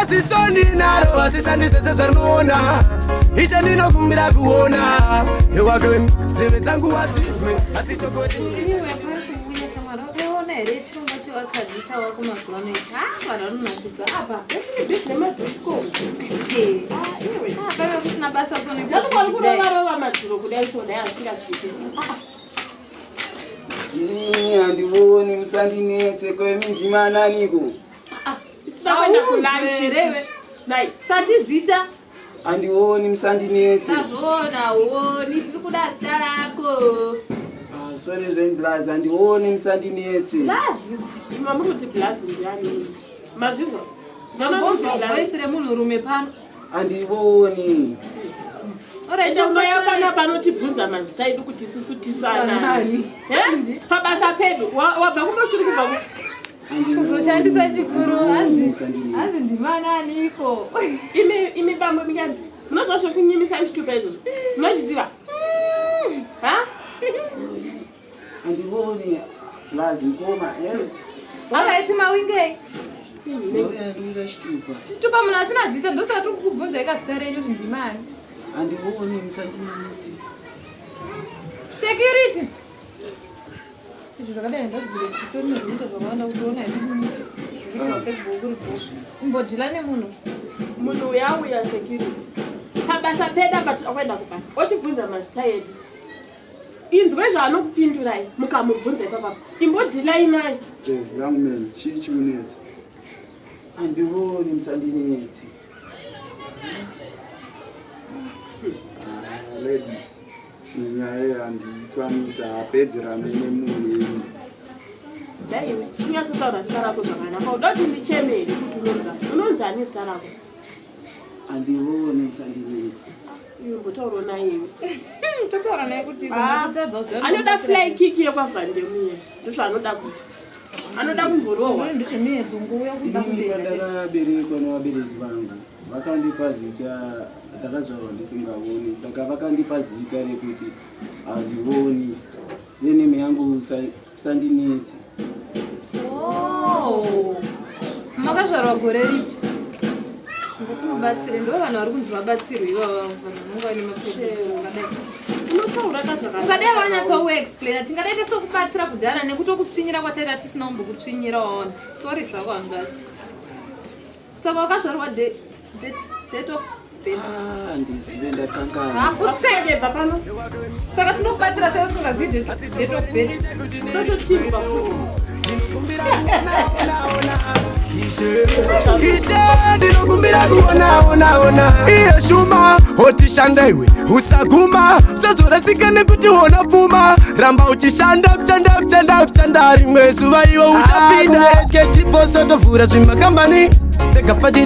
Ziso ndinaro, asi sandi zvese zvarinoona. Ishe, ndinokumbira kuona ewake, nzeve dzangu hadzinzwe, asi shoko renyu. Iwe kuuya chamwari, wakaona here chirongwa chevakadzi chawako mazuva ano ichi? Ha, vanhu vanonakidza apa. Paive kusina basa so. Ndanokwari kurova-rova madziro kudai so, dai asingasviki. Ini handioni, musandinetse. Kwemi ndimananiko? Isina kuenda kulunch. Hereve. Nai. Tati zita. Handioni, musandinetse. Tazviona, uoni, tiri kuda zita rako. Ah, sorry zvenyu blaz, handioni, musandinetse. Blazi. Ima, muri kuti blazi ndiani? Mazvizwa? Ndambonzwa voice remunhurume pano. Handioni. Alright. Ende unoya pana panotibvunza mazita edu kuti isusu tisu anani. Anani. Pabasa pedu wabva kumbochiri kubva Kuzoshandisa chikuru, hanzi Musandinetse. hanzi ndimananiko? Imi bambo mikani, munoziva zvekunyimisa chitupa izvozvo? Munozviziva ha? Handioni blaz, mukoma. Alright, mawingei? Ndauya, ndikuda chitupa. Chitupa munhu asina zita? Ndosaka tiri kukubvunzai kazita renyu kuti ndimani. Handioni, musandinetse. Security, izvo zvakadai ndazvibvire titori nezvinoita zvakawanda kutoona zviri paFacebook uripo imbodhila nemunhu. Munhu uyauya security pabasa pedu apa, toda kuenda kubasa, otibvunza mazita edu. Inzwe zvaanokupindurai mukamubvunza ipapapo, imbodhilai naye. Young man, chii chikunetsa? Handioni, musandinetse. Ah, ladies, inyaya handikwanisa apedzerane nemunhu yenyu. Daiwe chinyatsotaura zita rako zvakanaka. Uda kuti ndicheme here kuti unonza unonzi ani zita rako? Handioni, musandinetse. Iwe mbotaurawo naiwe. Totaura naye kuti Ah, kutadza kuziva kuti anoda unobatsira. Fly kick yekwavhandemuye, ndozvaanoda kuti anoda kumborohwa. Ndezvemiedzo, ngouya kuda Inini kumberi chete. pandakaberekwa nevabereki vangu, vakandipa zita. Ndakazvarwa ndisingaoni, saka vakandipa zita rekuti Handioni. Surname yangu Sandinetsi. Oh. Makazvarwa gore ripi? Ngatimubatsire, ndo vanhu vari kunzi vabatsirwe ivava, vanhu vanonge vaine maproblems akadai. Unotaura kazvakanaka. Ungadai wanyatsokuexplaina, tingadai tasekubatsira kudhara nekutokutsvinyira kwataita tisina kumbokutsvinyira. Waona, sorry zvako hanzvadzi. Saka wakazvarwa date of birth? Ah, handizive, ndakangana. Hakutseke. Bva pano. Saka tinokubatsira sei usingazivi date of birth? Tototirwa futi. Ishe, ndinokumbira kuonaonaona iye shuma otishanda. Iwe usaguma, usazorasika nekuti wona pfuma. Ramba uchishanda, kuchanda, kuchanda, kuchanda, rimwe zuva iwe uchapinda. Tipos totovhura zvimakambani segafachide.